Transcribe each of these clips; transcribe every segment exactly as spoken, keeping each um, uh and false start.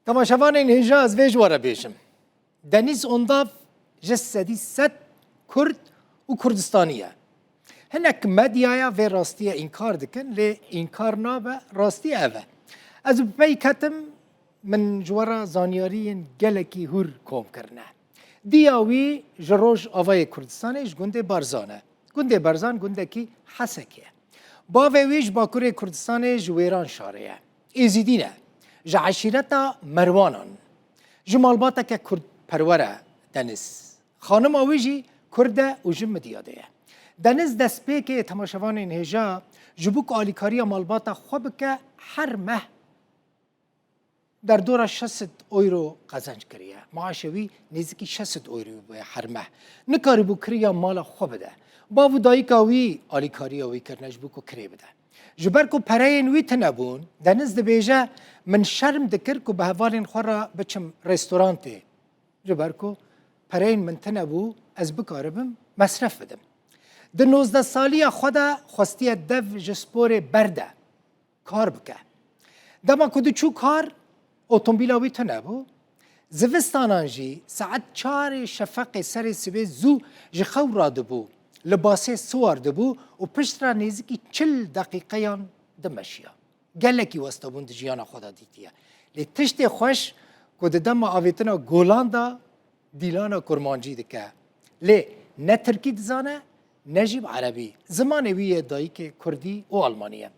Temaşevanên hêja, ez vê ji we re bêjim. Denîz Ondav ji sedî sed Kurd û Kurdistanî ye. Hinek medyaya vê rastiyê înkar dikin, lê înkar nabe, rastî ev e. Ez bi pey ketim, min ji we re zanyariyên gelekî hûr kom kirine. Diya wî ji Rojavayê Kurdistanê, ji gundê Barzan e. Gundê Barzan gundekî Hesekê ye. Bavê wî ji Bakurê Kurdistanê, ji Wêranşarê ye. Êzidî ne. Ji eşîreta Merwanan. Ji malbateke kurdperwer e Deniz. Xanima wî jî Kurd e û ji Midyadê ye. Deniz destpêkê temaşevanên hêja ji bo ku alîkariya malbata xwe bike, her meh derdora şeş sed euro qezenc kiriye. Maaşê wî nêzîkî şeş sed euro bûye her meh. Nikarîbû kiriya mala xwe bide. Bav û dayika wî alîkariya wî kirine ji bo ku kirê bide. Ji ber ku pereyên wî tune bûn, Deniz dibêje, min şerm dikir ku bi hevalên xwe re biçim restorantê. Ji ber ku pereyên min tune bû, ez bikaribim mesref bidim. Di nozdeh saliya xwe de xwestiye dev ji sporê berde kar bike. Dema ku diçû kar, otomobîla wî tune bû. Zivistanan jî saet çarê şefeqê serê sibê zû ji xew radibû, libasê siwar dibû û piştre nêzîkî çil deqîqeyan dimeşiya. Gelekî westa bûn di jiyana xwe de dîtiye. Lê tiştê xweş ku di dema avêtina golan de dîlana kurmancî dike. Lê ne tirkî dizane, ne jî bi erebî. Zimanê wî yê dayikê kurdî û almanî ye.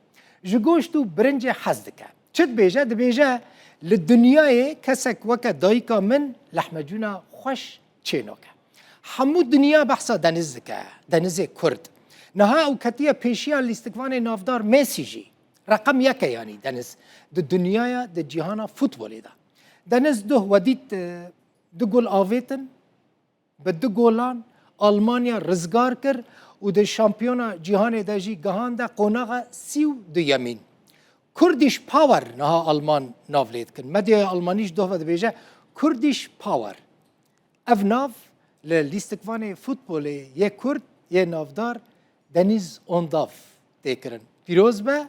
Ji goşt û birincê hez dike. Çi dibêje? Dibêje, li dinyayê kesek weke dayika min lehmecûna xweş çê nake. Hemû dinya behsa Deniz dike, Denizê Kurd. Niha ew ketiye pêşiya lîstikvanê navdar Mesî jî. Reqem yek e yanî Deniz di dinyaya, di cîhana futbolê de. Deniz duh we dît, e, du gol avêtin, bi du golan Almanya rizgar kir û di şampiyona cîhanê de jî gihande qonaxa sî û duyemîn. Kurdish Power niha Alman nav lê dikin. Medyaya Almanî ji doh ve dibêje Kurdish Power. Ev nav li lîstikvanê futbolê yê Kurd yê navdar Deniz Ondav tê kirin. Pîroz be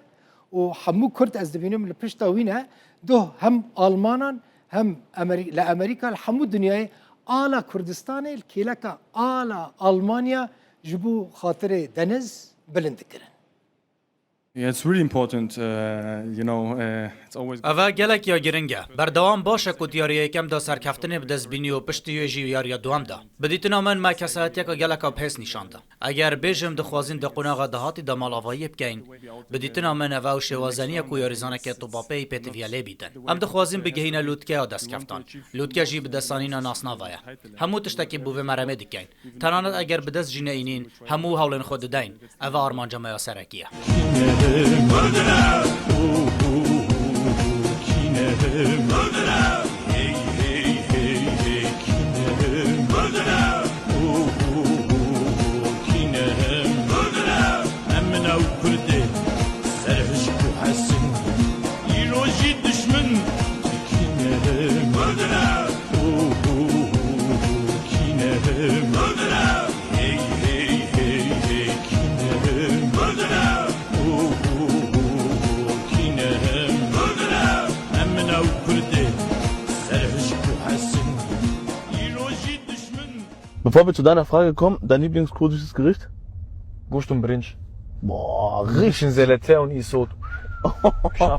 û hemû Kurd, ez dibînim, li pişta wî ne. Doh hem Almanan hem Ameri-, li Amerîka, li hemû dinyayê ala Kurdistanê, li kêleka ala Almanya ji bo xatirê Deniz bilind dikirin. Yeah, it's really important, uh, you know, uh, it's always Eve gelek ya giring e. Berdewam baş e ku di yariya yekem de serkeftinê bi dest bînî û piştî wê jî yariya duwem de. Bi dîtina min me kesayetiyeke geleka bihêz nîşan da. Eger bêjim dixwazîn di qonaxa dahatî de malavayiyê bikeyn, bi dîtina min ev ew şêwazenî ye ku yarîzaneke topapeyî pêtiviye lê bîtin. Em dixwazîn bigihîne lûtkeya destkeftan. Lûtke jî bi destanîna nasnava ye. Hemû tiştekî bo vê meremê dikeyn. Tenanet eger bi dest jî neyînîn, hemû hewlên xwe dideyn. Ev armanca me ya serekî ye. Bi Pablo, tu deine Frage kommen, dein Lieblingskurdisches Gericht? Goşt û birinç. Boah, richtig. Bisschen Selete und Isot. Şaf